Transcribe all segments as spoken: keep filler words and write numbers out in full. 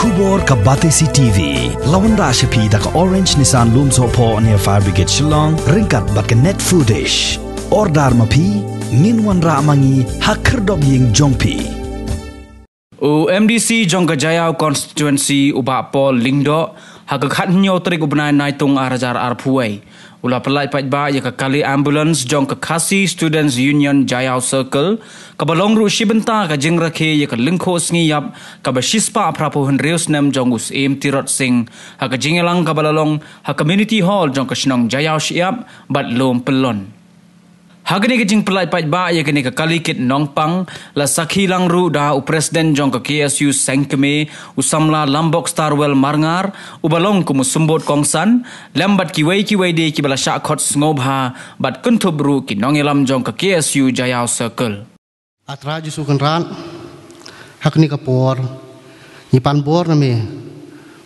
Khubor ka Batesi T V la wanrah sha phi da ka Orange Nissan Lumsohphoh near Fire Brigade Shillong ryngkat bad ka Net Foodish. Order ma phi, ngin wanrah ma ngi ha khyrdop ïing jong phi. U M D C jong ka Jaïaw Constituency u Bah Paul Lyngdoh, ha ka khathynñiew tarik u bnai Naitung ar hajar arphew wei, u la pyllait paidbah ïa ka kali ambulance jong ka Khasi Students Union Jaïaw Circle, kaba long ruh shi bynta ka jingrakhe ïa ka lyngkhuh sngi ïap kaba shispah phraphew hynriew snem jong u Syiem Tirot Sing, ha ka jingïalang kaba la long ha Community Hall jong ka shnong Jaïaw Shyiap bad Lum Pyllun. Ha kane ka jingpyllait paidbah ïa kane ka kali kit nongpang, la sakhi lang ruh da u President jong ka K S U Sengkmie, u samla Lambok Starwell Marngar, uba long kum u symbud kongsan, lem bad kiwei kiwei de kiba la shah khot sngewbha bad kynthup ruh ki nongïalam jong ka K S U Jaïaw Circle. A Trai Jisu Kynrad, ha kane ka por ngi pan bor na me,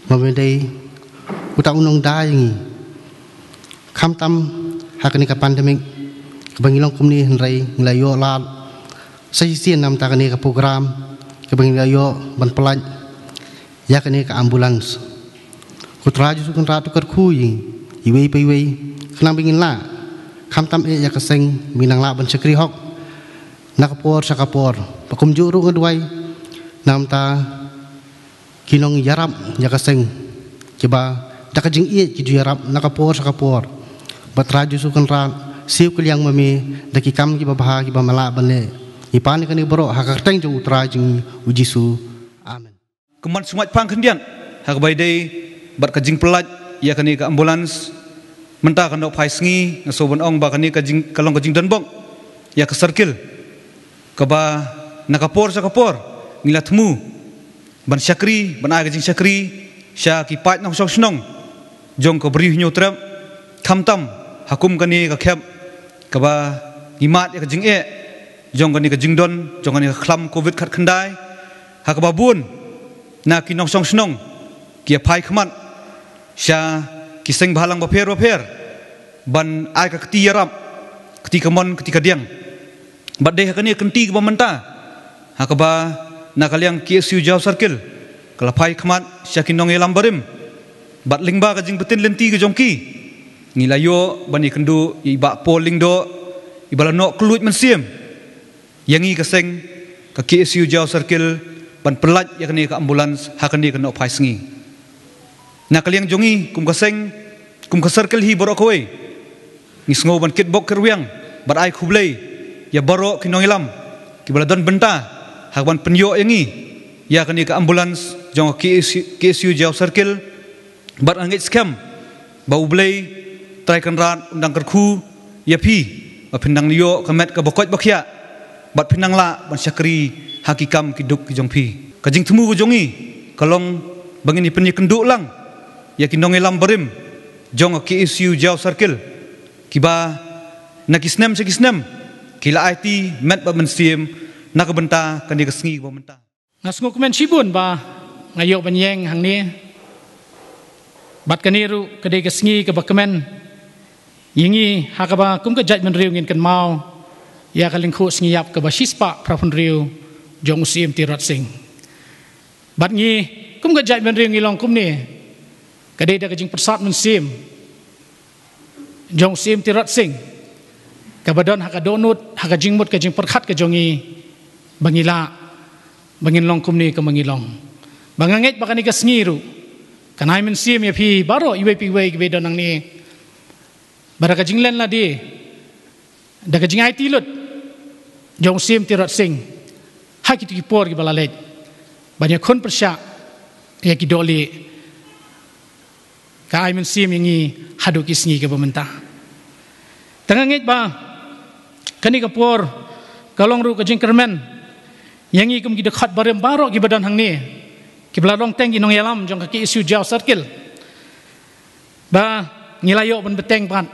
ba me dei uta u nongda ïa ngi. Khamtam ha kane ka pandemic kaba ngi long kumne, hynrei ngi la ïoh lad sa shisien namar kane ka program kaba ngi la ïoh ban pyllait ïa kane ka ambulance. Ko Trai Jisu Kynrad, to kyrkhu ïa ngi iwei pa iwei, khnang ba ngin lah khamtam eh ïa ka seng, ba ngin nang lah ban shakri hok na ka por sha ka por. Ba kumjuh ruh nga duwai namar ki nongïarap ïa ka seng, kiba da ka jingïeit ki ju ïarap na ka por sha ka por. Ba Trai Jisu Kynrad, siew kylliang ma me da ki kam kiba bha kiba me lah ban leh. Ngi pan ïa kane baroh ha ka kyrteng jong u Trai jong ngi u Jisu. Amen. Kumban sngewbha pang khyndiat ha kaba ïadei bad ka jingpyllait ïa kane ka ambulance mynta ka nohphai sngi, nga sngew ban ong ba kane ka jing, ka long ka jingdonbok ïa ka circle, kaba na ka por sha ka por ngi la thmu ban shakri, ban ai ka jingshakri sha ki paid nongshong shnong jong ka Bri u Hynñiewtrep, khamtam ha kum kane ka khep kaba ngi mad ïa ka jingeh jong kane ka jingdon jong kane ka khlam covid khatkhyndai, ha kaba bun na ki nongshong shnong ki ïa phai khmat sha ki seng bhalang bapher bapher ban ai ka kti ïarap, kti kamon, kti kadiang. Bad dei ha kane ka kynti kaba mynta ha kaba na ka liang K S U Jaïaw Circle ka la phai khmat sha ki nongïalam barim, bad lyngba ka jingbtin lynti ka jong ki, ngi la ïoh ban ïakynduh ïa i Bah Paul Lyngdoh, iba la noh kylluid mynsiem ïa ngi ka seng ka K S U Jaïaw Circle ban pyllait ïa kane ka ambulance ha kane ka nohphai sngi. Na ka liang jong ngi kum ka seng, kum ka circle hi baroh kawei, ngi sngew ban kitbok kitrwiang bad ai khublei ïa baroh ki nongïalam kiba la don bynta ha kaban pynïoh ïa ngi ïa kane ka ambulance jong ka K S U, K S U Jaïaw Circle. Bad nga ngeit skhem ba U Blei Trai Kynrad un dang kyrkhu ïa phi, ba phin dang ïoh ka met kaba koit ba khiah, bad phin dang lah ban shakri ha ki kam ki duk ki jong phi. Ka jingthmu ka jong ngi ka long ba ngin ïa pynïakynduh lang ïa ki nongïalam barim jong ka K S U Jaïaw Circle, kiba na ki snem sha ki snem ki la aiti met bad mynsiem na ka bynta kane ka sngi kaba mynta. Nga sngewkmen shibun ba nga ïoh ban ïeng hangne. Bad kane ruh ka dei ka sngi kaba kmen ïa ngi ha kaba kum ka jaitbynriew ngin kynmaw ïa ka lyngkhuh sngi ïap kaba shispah phraphew hynriew jong u Syiem Tirot Sing. Bad ngi kum ka jaitbynriew ngi long kumne, ka dei da ka jingpyrsad mynsiem jong u Syiem Tirot Sing, kaba don ha ka dohnud, ha ka jingmut ka jingpyrkhat ka jong ngi, ba ngi lah, ba ngin long kumne kaba ngi long. Ba nga ngeit ba kane ka sngi ruh kan ai mynsiem ïa phi baroh iwei pa iwei kiba don hangne, ba da ka jinglen lade, da ka jingaiti lut jong u Syiem Tirot Sing ha kito ki por kiba la leit, ban ïakhun pyrshah ïa ki dohlieh, ka ai mynsiem ïa ngi haduh ki sngi kiba mynta. Te nga ngeit ba kane ka por ka long ruh ka jingkyrmen ïa ngi kum ki dkhot barim baroh kiba don hangne, kiba la long teng ki nongïalam jong ka K S U Jaïaw Circle, ba ngi la ïoh ban bteng pat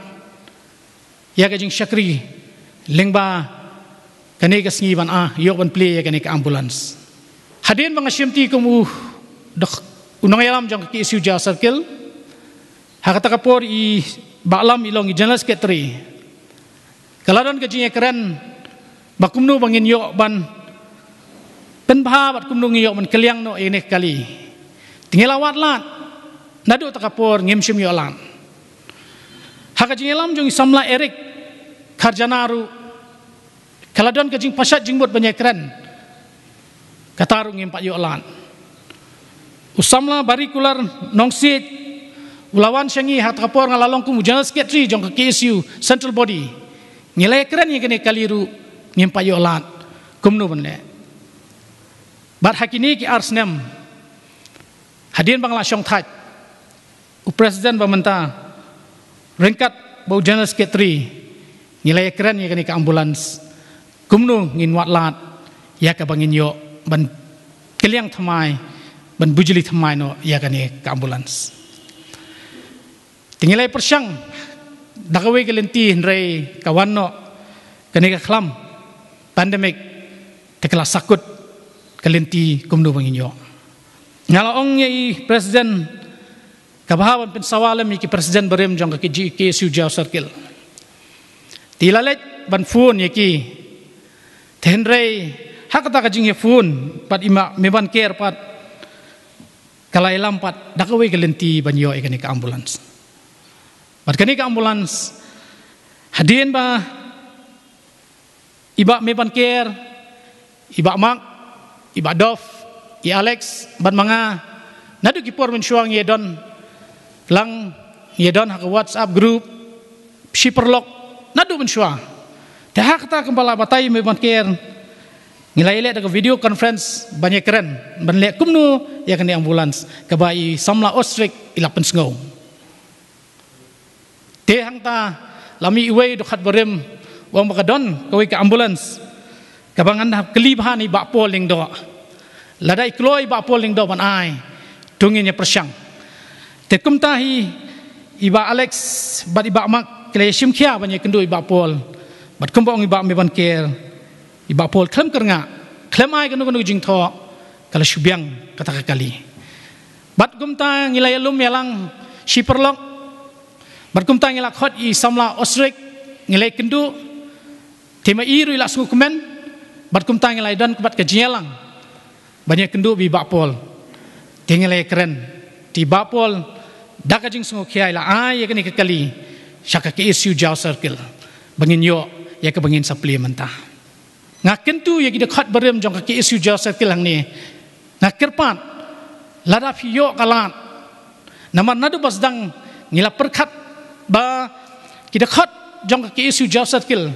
ïa ka jingshakri lyngba kane ka sngi ban, ah, ïoh ban plie ïa kane ka ambulance. Hadien ba nga shimti kum u dok-, u nongïalam jong ka K S U Jaïaw Circle, ha kata ka por i Bah Lam i long i General Secretary, ka la don ka jingïakren ba kumno ba ngin ïoh ban pynbha bad kumno ngin ïoh ban kylliang noh ïa kane ka kali. Ngi la wad lad, naduh ta ka por ngim shym ïoh lad. Ha ka jingïalam jong i samla Eric Kharjana ruh, ka la don ka jingpashat jingmut ban ïakren. Kata ruh ngim pat ïoh lad. U samla Barikular Nongsiej u la wan sha ngi ha ta ka por nga la long kum u General Secretary jong ka K S U Central Body. Ngi la ïakren ïa kane ka kali ruh ngim pat ïoh lad kumno ban leh. Bad ha kine ki ar snem, hadien ba nga la shong thait, u President ba mynta, ryngkat bad u General Secretary, ngi la ïakren ïa kane ka ambulance, kumno ngin wad lad ïa kaba ngin ïoh ban kylliang thymmai, ban bujli thymmai noh ïa kane ka ambulance. Te ngi la ïa pyrshang da kawei ka lynti, hynrei ka wan noh kane ka khlam pandemic, te ka la sakut ka lynti kumno ba ngin ïoh. Nga la ong ïa i President, ka bha ban pynsawa lem ïa ki President barim jong ka K S U Jaïaw Circle. Te i la leit ban phone ïa ki. Te hynrei ha kata ka jingïaphone pat, i ma Meban Kher pat, ka la ïalam pat da kawei ka lynti ban ïoh ïa kane ka ambulance. Bad kane ka ambulance, hadien ba i Bah Meban Kher, i Bah Mark, i Bah Dov, i Alex bad ma nga, naduh ki por mynshuwa ngi ïa don lang, ngi ïa don ha ka WhatsApp group shi paralok naduh mynshuwa. Te ha kata kumba la batai i Meban Kher, ngi la ïaleh da ka video conference ban ïakren ban leh kumno ïa kane ambulance kaba i samla Ostrich i la pynsngew. Te hangta la mih iwei u dkhot barim, u ong ba ka don kawei ka ambulance kaba ngan da kylli bha na i Bah Paul Lyngdoh. Lada i kloi i Bah Paul Lyngdoh ban ai, to ngin ïa pyrshang. Te kumta hi i Bah Alex bad i Bah Mark ki la ïa shim khia ban ïakynduh i Bah Paul. Bad kumba ong i Bah Meban Kher, i Bah Paul khlem kyrngah, khlem ai kano kano ka jingthoh, ka la shu biang kata ka kali. Bad kumta ngi la ïalum ïalang shi paralok. Bad kumta ngi la khot i samla Ostrich, ngi la ïakynduh. Te ma i ruh i la sngewkmen. Bad kumta ngi la ïadon bad ka jingïalang ban ïakynduh bad i Bah Paul. Te ngi la ïakren. Te i Bah Paul da ka jingsngewkhia i la ai ïa kane ka kali sha ka K S U Jaïaw Circle ba ngin ïoh ïa kaba ngin sa plie mynta. Nga kyntu ïa ki dkhot barim jong ka K S U Jaïaw Circle hangne, nga kyrpad, lada phi ïoh ka lad. Namar naduh ba sdang ngi la pyrkhat ba ki dkhot jong ka K S U Jaïaw Circle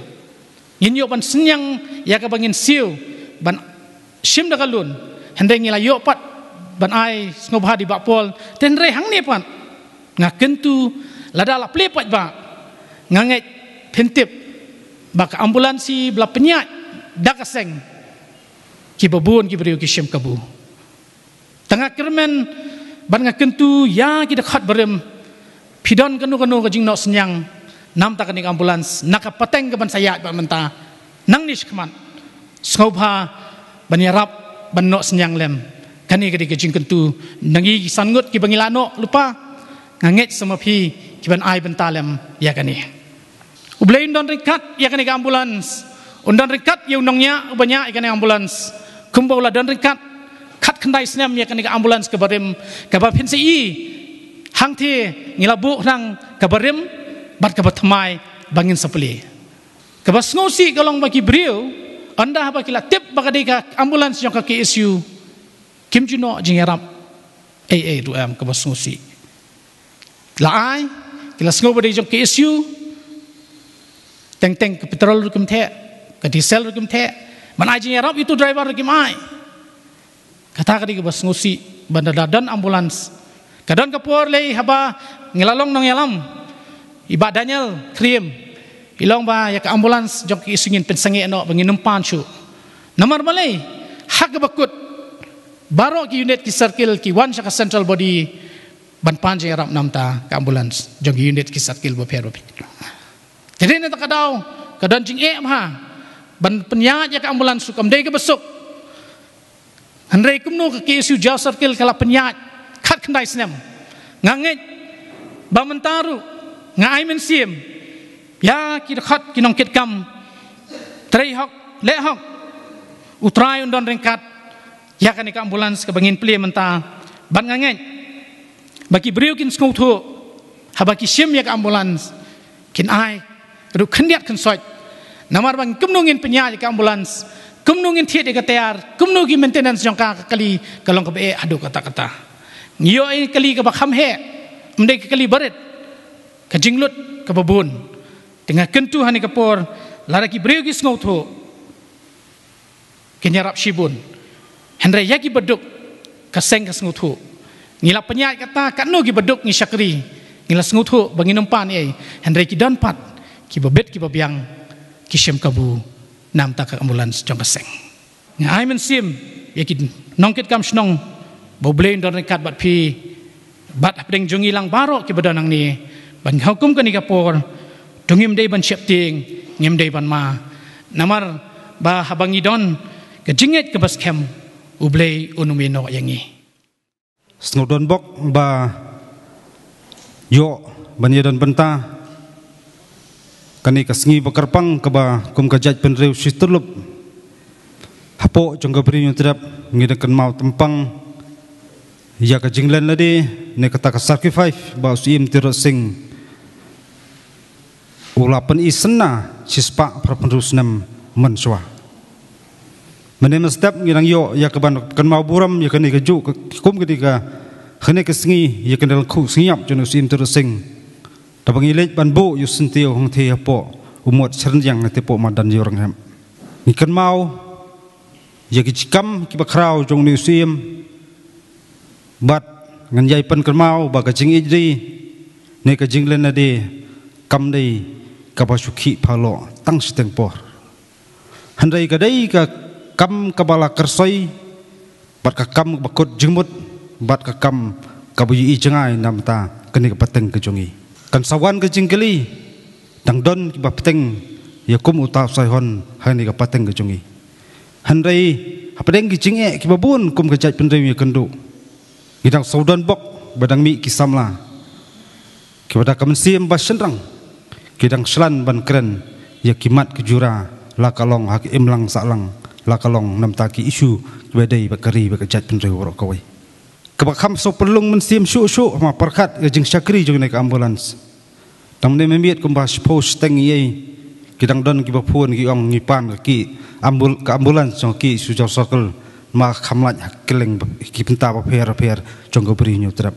ngin ïoh ban synñiang ïa kaba ngin siew ban shim da ka loan, hynrei ngi la ïoh pat ban ai sngewbha da i Bah Paul. Te hynrei hangne pat nga kyntu, lada la plie pat ba, nga ngeit phin tip ba ka ambulance ba la pynïaid da ka seng, kiba bun ki briew ki shim kabu. Te nga kyrmen bad nga kyntu ïa ki dkhot barim, phi don kano kano ka jingnoh synñiang namar kane ka ambulance, na ka pateng kaban sa ïaid bad mynta, nangne shakhmat, sngewbha ban ïarap ban noh synñiang lem. Kane ka dei ka jingkyntu na ngi ki san ngut kiba ngi la noh lypa. Nga ngeit sa ma phi kiban ai bynta lem ïa kane. U Blei un don ryngkat ïa kane ka ambulance. Un don ryngkat ïa u nongñiah uba ñiah ïa kane ka ambulance, kumba u la don ryngkat khatkhyndai snem ïa kane ka ambulance kaba rim, kaba phin sa ïohi hangta ngi la buh nang kaba rim bad kaba thymmai ba ngin sa plie. Kaba sngewsih ka long ba ki briew, ynda haba ki la tip ba ka dei ka ambulance jong ka K S U, kim ju noh jingïarap ei ei ruh em. Kaba sngewsih, la ai, ki la sngew ba dei jong K S U, teng teng ka petrol ruh kim theh, ka diesel ruh kim theh, ban ai jingïarap ïa utu u driver ruh kim ai. Kata ka dei kaba sngewsih, ban da don ambulance. Ka don ka por lei haba ngi la long nongïalam, i Bah Daniel Khriem i long ba ïa ka ambulance jong ka K S U ngin pynsangeh noh ba ngin ym pan shuh. Namar balei? Ha kaba kut, baroh ki unit ki circle ki wan sha ka central body ban pan jingïarap namar ka ambulance jong ki unit ki circle bapher bapher. Te dei na kata ka daw ka don jingeh bha ban pynïaid ïa ka ambulance ruh kam dei kaba suk. Hynrei kumno ka K S U Jaïaw Circle ka la pynïaid khatkhyndai snem. Nga ngeit ba mynta ruh nga ai mynsiem ïa ki dkhot ki nongkitkam, trei hok leh hok, U Trai un don ryngkat ïa kane ka ambulance kaba ngin plie mynta. Ban nga ngeit ba ki briew kin sngewthuh, haba ki shim ïa ka ambulance, kin ai ruh khyndiat khynsoit. Namar ba kumno ngin pynïaid ïa ka ambulance, kumno ngin thied ïa ka tiar, kumno ki maintenance jong ka, ka kali ka long kaba eh haduh katta katta. Ngi ïoh ïa ka kali kaba kham heh, ym dei ka kali barit, ka jinglut kaba bun. Te nga kyntu ha kane ka por, lada ki briew ki sngewthuh, kin ïarap shibun. Hynrei ïa ki baduk, ka seng ka sngewthuh. Ngi la pynïaid kata, katno ki baduk ngi shakri, ngi la sngewthuh ba ngin ym pan ei. Hynrei ki don pat kiba bit kiba biang, ki shim kabu namar ka ambulance jong ka seng. Nga ai mynsiem ïa ki nongkitkam shnong, ba U Blei un don ryngkat bad phi, bad hapdeng jong ngi lang baroh kiba don hangne, ba ngi ha kum kane ka por, to ngim dei ban sheptieng, ngim dei ban ma. Namar ba haba ngi don ka jingngeit kaba skhem, U Blei un ym ïehnoh ïa ngi. Sngewdon bok ba ïoh ban ïadon bynta kane ka sngi ba kyrpang kaba kum ka jaitbynriew shi tyllup hapoh jong ka Bri Hynñiewtrep, ngi dang kynmaw tympang ïa ka jinglen lade ne kata ka sacrifice ba u Syiem Tirot Sing u la pyni synna shispah phra phew snem mynshuwa. Mynne mynstep ngi dang ïoh ïa kaban kynmaw burom ïa kane kajuh ka, kum kane ka, kane ka sngi ïa kane ka lyngkhuh sngi ïap jong u Syiem Tirot Sing. Te ba ngi leit ban buh ïa u syntiew hangtei hapoh u mot Shyryndiang hangtei hapoh madan Ïewrynghep, ngi kynmaw ïa ki jingkam kiba khraw jong une u Syiem. Bad ngan ïai pynkynmaw ba ka jingïeit ri ne ka jinglen lade kam dei kaba shu khih phalok tang shiteng por. Hynrei ka dei ka kam kaba la kyrsoi, bad ka kam ba kut jingmut, bad ka kam kaba ïohi jngai namar kane ka pateng ka jong ngi. Kan sa wan ka jingkylli, dang don kiba bteng ïa kum uta u Saihon ha kane ka pateng ka jong ngi. Hynrei hapdeng ki jingeh kiba bun kum ka jaitbynriew ïakynduh, ngi dang sngewdon bok ba dang mih ki samla kiba da ka mynsiem ba shynrang, ki dang shlan ban kren ïa ki mat ki jura, la ka long ha ka imlang sahlang, la ka long namar ki issue kiba dei bad ka ri bad ka jaitbynriew baroh kawei. Kaba kham sngewpynlong mynsiem shuh shuh, ma pyrkhat ïa ka jingshakri jong kane ka ambulance. Tang mynne mynmiet kumba shiphew shiteng ïa ki dang don kiba phone ki ong ngi pan ka ki ambul-, ka ambulance jong ki Sujor Circle, ma kham lait ha kylleng ba, ki bynta bapher bapher jong ka Bri Hynñiewtrep.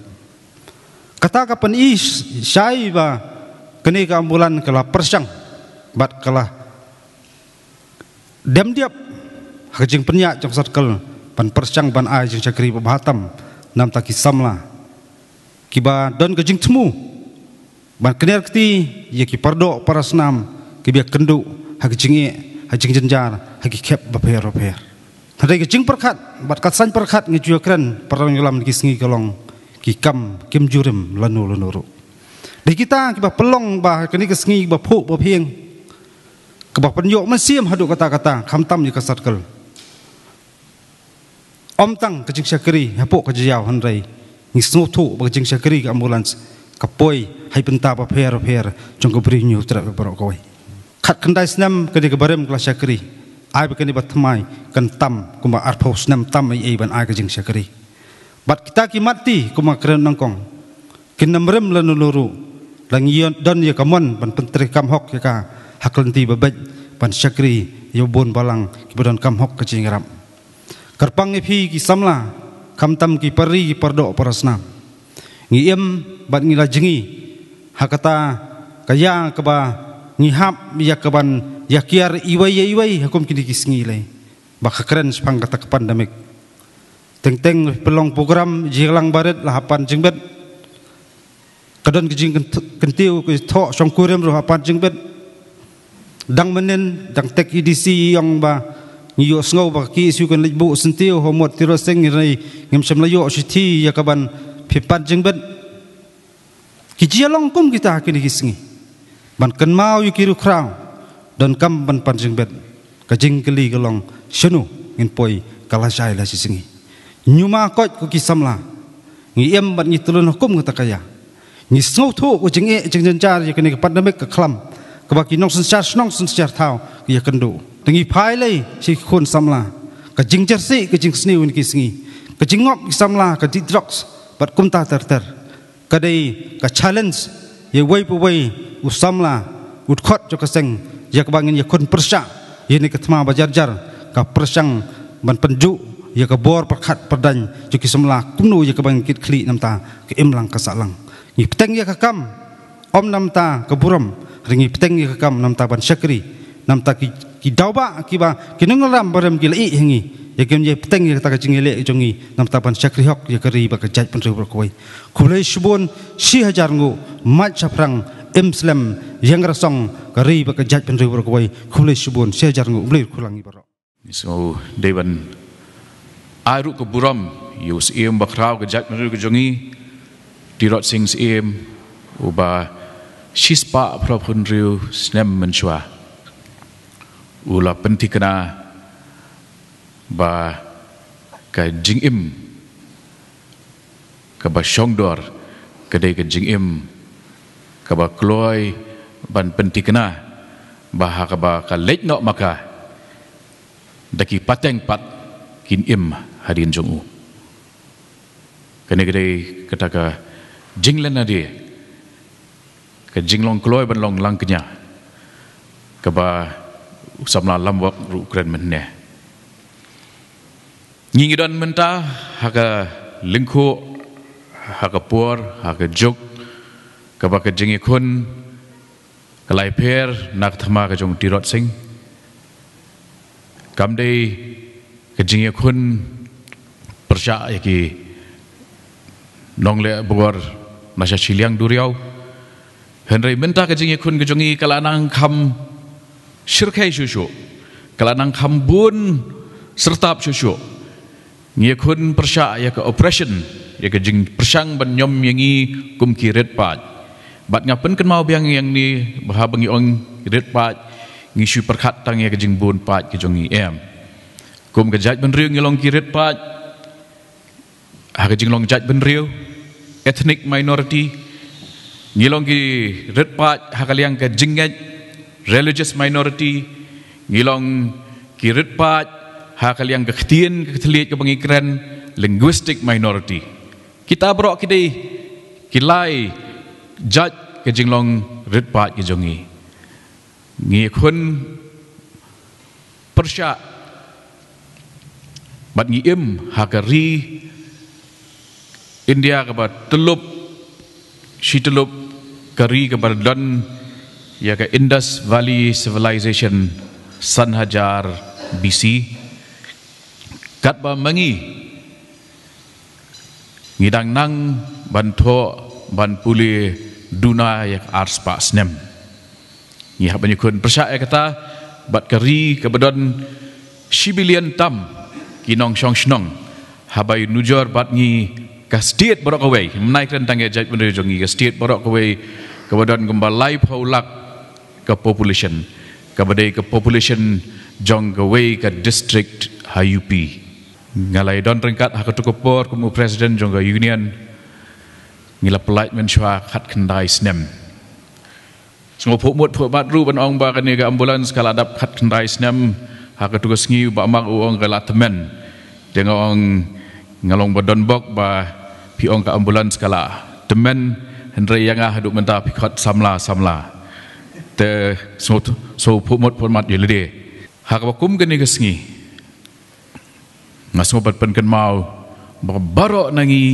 Kata ka pyni shai ba kane ka ambulance ka la pyrshang bad ka la dem diap ha ka jingpynïaid jong circle ban pyrshang ban ai jingshakri ba bha tam namar ki samla kiba don ka jingthmu ban kner kti ïa ki paradoh parasnam kiba ïakynduh ha ka jingeh, ha jingjynjar, ha ki khep bapher bapher. Hynrei ka jingpyrkhat bad ka saiñ pyrkhat ngi ju ïakren para ngi lam ki sngi ka long, ki kam kim ju rim lano lano ruh. Dei kita kiba pynlong ba kane ka sngi ba phuh ba phieng, kaba pynïoh mynsiem haduh katta katta, khamtam ïa ka circle. Ym tang ka jingshakri hapoh ka jingïaw, hynrei ngi sngewthuh ba ka jingshakri ka ambulance ka poi ha ki bynta bapher bapher jong ka Bri Hynñiewtrep baroh kawei. Khatkhyndai snem kane ka barim ka la shakri, ai ba kane ba thymmai kan tam kumba arphew snem tam ei ei ban ai ka jingshakri. Bad kita ki mat ti kumba kren nyngkong, kin ym rim lano lano ruh, la ngi don ïa ka mon ban pyntreikam hok ïa ka ha ka lynti ba beit, ban shakri ïa u bun balang kiba donkam hok ka jingïarap. Kyrpang ïa phi ki samla, khamtam ki parri ki paradoh parasnam. Ngi im bad ngi la jngi ha kata ka ïa kaba ngi hap ïa kaban ïa kiar iwei ïa iwei ha kum kine ki sngi lei ba ka kren shaphang kata ka pandemic. Teng teng pynlong program jingïalang barit la ha Panjngbit. Ka don ka jingkyntiew ka thoh shongkurim ruh ha Panjngbit. Dang mynnin, dang tek A D C ïong ba ngi ïohsngew ba ka K S U kan leit buh syntiew ha u mot Tirot Sing, hynrei ngim shym la ïoh shithi ïa kaban phi Panjngbit. Ki jia long kum kita ha kine ki sngi ban kynmaw ïa ki riewkhraw donkam ban Panjngbit. Ka jingkylli ka long, shano ngin poi ka lashai lashisngi? Ñiuma koit ko ki samla, ngi im bad ngi tylli ha kum kata ka ïa. Ngi sngewthuh ka jingeh jingjynjar ïa kane ka pandemic ka khlam, kaba ki nongsynshar shnong synshar thaw ki ïakynduh. Te ngi phai lei sha ki khun samla, ka jingjyrsieh ka jingsniew kine ki sngi. Ka jingngop ki samla, ka jingdrugs bad kumta ter ter, ka dei ka challenge ïa uwei pa uwei u samla u dkhot jong ka seng, ïa kaba ngin ïakhun pyrshah ïa kane ka thma ba jar jar, ka pyrshang ban pynjuh ïa ka bor pyrkhat pyrdaiñ jong ki samla, kumno ïa kaba ngin kit khlieh namar ka imlang ka sahlang. Ngi bteng ïa ka kam, ym namar ka burom, hynrei ngi bteng ïa ka kam namar ban shakri, namar ki, ki daw ba, kiba ki nongïalam barim ki la ïeh ïa ngi, ïa ki, ngi bteng ïa kata ka jingïaleh jong ngi namar ban shakri hok ïa ka ri bad ka jaitbynriew baroh kawei. Khublei shibun, shi hajar nguh, mait shaphrang, im slem, ïeng rasong ka ri bad ka jaitbynriew baroh kawei. Khublei shibun, shi hajar nguh, U Blei u khuid lang ïa ngi baroh. Ngi sngew dei ban ai ruh ka burom ïa u Syiem ba khraw ka jaitbynriew ka jong ngi, Tirot Sing Syiem, uba shispah phra phew hynriew snem mynshuwa u la pynthikna ba ka jingim kaba shongdor ka dei ka jingim kaba kloi ban pynthikna ba ha kaba ka leit noh ma ka, da ki pateng pat kin im hadien jong u. Kane ka dei kata ka jinglehniam, ka jinglong kloi ban long langkñia, kaba u samla Lamwak ruh u kren mynne. Ngi ngi don mynta ha ka lyngkhuh, ha ka por, ha ka juk kaba ka jingïakhun ka la ïapher na ka thma ka jong Tirot Sing. Kam dei ka jingïakhun pyrshah ïa ki nongleh bor na sha shiliang duriaw, hynrei mynta ka jingïakhun ka jong ngi ka la nang kham shyrkhei shuh shuh, ka la nang kham bun syrtap shuh shuh. Ngi ïakhun pyrshah ïa ka oppression, ïa ka jingpyrshang ban ñiom ïa ngi kum ki rit paid. Bad nga pynkynmaw biang ïa ngi ba haba ngi ong rit paid, ngi shu pyrkhat tang ïa ka jingbun paid ka jong ngi, em. Kum ka jaitbynriew ngi long ki rit paid ha ka jinglong jaitbynriew, ethnic minority, ngi long ki rit paid ha ka liang ka jingngeit, religious minority, ngi long ki rit paid ha ka liang ka ktien ka thylliej kaba ngi kren, linguistic minority. Kita baroh ki dei ki lai jait ka jinglong rit paid ka jong ngi. Ngi ïakhun pyrshah bad ngi im ha ka ri India kaba tyllup shi tyllup, ka ri kaba don ïa ka Indus Valley Civilization san hajar B C. Katba ma ngi ngi dang nang ban thoh ban pule duna ïa ka arspah snem. Ngi hap ban ïakhun pyrshah ïa kata bad ka ri kaba don shi billion tam ki nongshong shnong. Haba ïanujor bad ngi, ka state baroh kawei, mynta kren tang ïa jaitbynriew jong ngi, ka state baroh kawei kaba don kumba laiphew lak ka population, kaba dei ka population jong kawei ka district ha U P. Nga la ïadon ryngkat ha kato ka por kum u president jong ka union, ngi la pyllait mynshuwa khatkhyndai snem. Sngewphuh mut phuh bad ruh ban ong ba kane ka ambulance ka la dap khatkhyndai snem, ha kato ka sngi u Bah Mak u ong ka la tymmen. Te nga ong, nga long ba donbok ba phi ong ka ambulance ka la tymmen, hynrei ïa nga haduh mynta phi khot samla samla. Te sngew, sngewphuh mut phuh bad ïa lade. Ha kaba kum kane ka sngi, nga sngewbha ban pynkynmaw ba baroh na ngi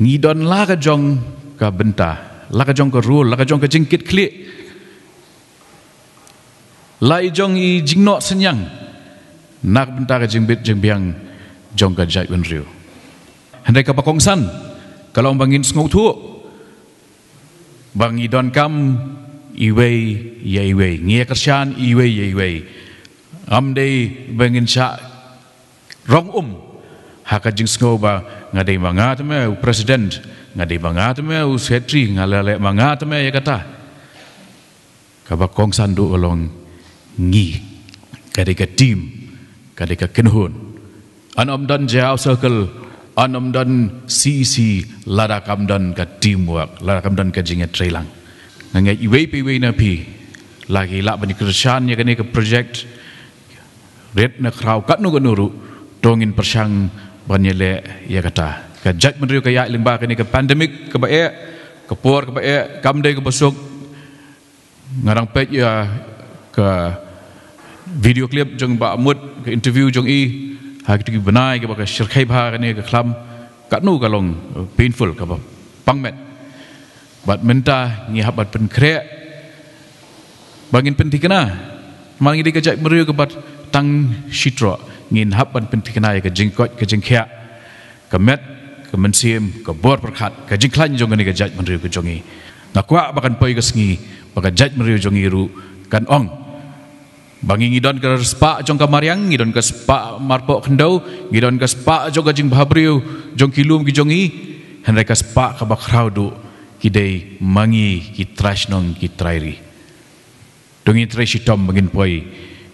ngi don la ka jong ka bynta, la ka jong ka role, la ka jong ka jingkitkhlieh, la i jong i jingnoh synñiang na ka bynta ka jingbit jingbiang jong ka jaitbynriew. Hynrei kaba kongsan ka long ba ngin sngewthuh ba ngi donkam iwei ïa iwei, ngi ïa kyrshan iwei ïa iwei. Ngam dei ba ngin shah rong um ha ka jingsngew ba nga dei ma nga te me u president, nga dei ma nga te me u secretary, nga la leh ma nga te me ïa kata. Kaba kongsan duh ka long ngi, ka dei ka team, ka dei ka kynhun. Yn ym don Jaïaw Circle, yn ym don C E C, lada kam don ka teamwork, lada kam don ka jingïatreilang. Nga ngeit iwei pa iwei na phi la ki lah ban kyrshan ïa kane ka project, rit ne khraw katno katno ruh, to ngin pyrshang ban ïaleh ïa kata. Ka jaitbynriew ka ïaid lyngba kane ka pandemic kaba eh, ka por kaba eh, kam dei kaba suk. Nga dang peit ïa ka video clip jong Bah Mut, ka interview jong i ha kitu ki bnai kiba ka shyrkhei bha kane ka khlam. Katno ka long, uh, painful, kaba pang met. Bad mynta ngi hap ban pynkhreh ba ngin pynthikna. Namar ngi dei ka jaitbynriew kaba tang shi troh, ngin hap ban pynthikna ïa ka jingkoit ka jingkhiah, ka met, ka mynsiem, ka bor pyrkhat, ka jingkhlaiñ jong kane ka jaitbynriew ka jong ngi. Nga kwah ba kan poi ka sngi ba ka jaitbynriew jong ngi ruh kan ong ba ngi, ngi don ka spah jong ka mariang, ngi don ka spah marpoh khyndew, ngi don ka spah jong ka jingbhabriew jong ki lum ki jong ngi. Hynrei ka spah kaba khraw duh, ki dei ma ngi ki trai shnong, ki trai ri. To ngin trei shitom ba ngin poi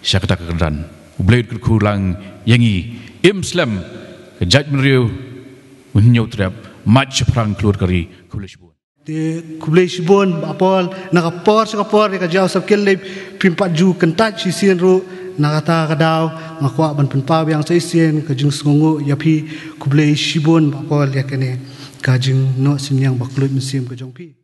sha kata ka kyrdan. U Blei un kyrkhu lang ïa ngi. Im slem ka jaitbynriew, un Hynñiewtrep, mait shaphrang khlur ka ri. Khublei shibun. Te khublei shibun Bah Paul, na ka por sha ka por ïa ka jaw sap kel lei phim pat ju kyntait shisien ruh. Na kata ka daw nga kwah ban pynpaw biang sa shisien ka jingsngewnguh ïa phi. Khublei shibun Bah Paul ïa kane ka jingnoh synñiang ba kylluid mynsiem ka jong phi.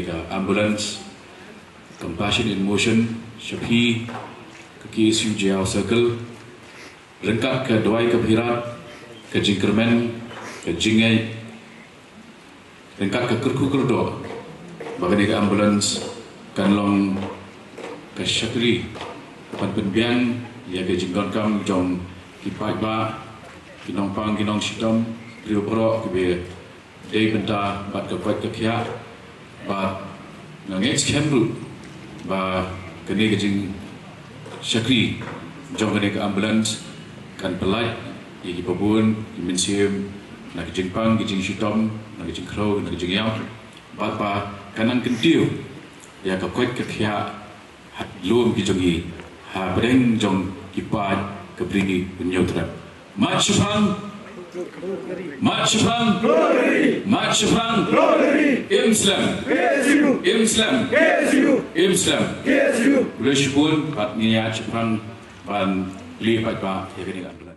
ka ambulance, Compassion in Motion, sha phi ka K S U Jaïaw Circle, ryngkat ka duwai ka phirat, ka jingkyrmen, ka jingngeit, ryngkat ka kyrkhu kyrdoh ba kane ka ambulance kan long ka shakri ban pynbiang ïa ka jingdonkam jong ki paidbah, ki nongpang, ki nongshitom, briew baroh kiba dei bynta bad ka koit ka khiah. Bad nga ngeit skhem ruh ba kane ka jingshakri jong kane ka ambulance kan pyllait ïa kiba bun ki mynsiem na ka jingpang, ka jingshitom, na ka jingkhrew, na ka jingïap, bad ba kan nang kyntiew ïa ka koit ka khiah ha ki lum ki jong ngi, ha pdeng jong ki paid ka Bri Hynñiewtrep. Mad shaphrang, mad shaphrang, mad shaphrang. Im slem, im slem, im slem. Khublei shibun bad ngin ïaid shaphrang ban plie paidbah ïa kane ka ambulance.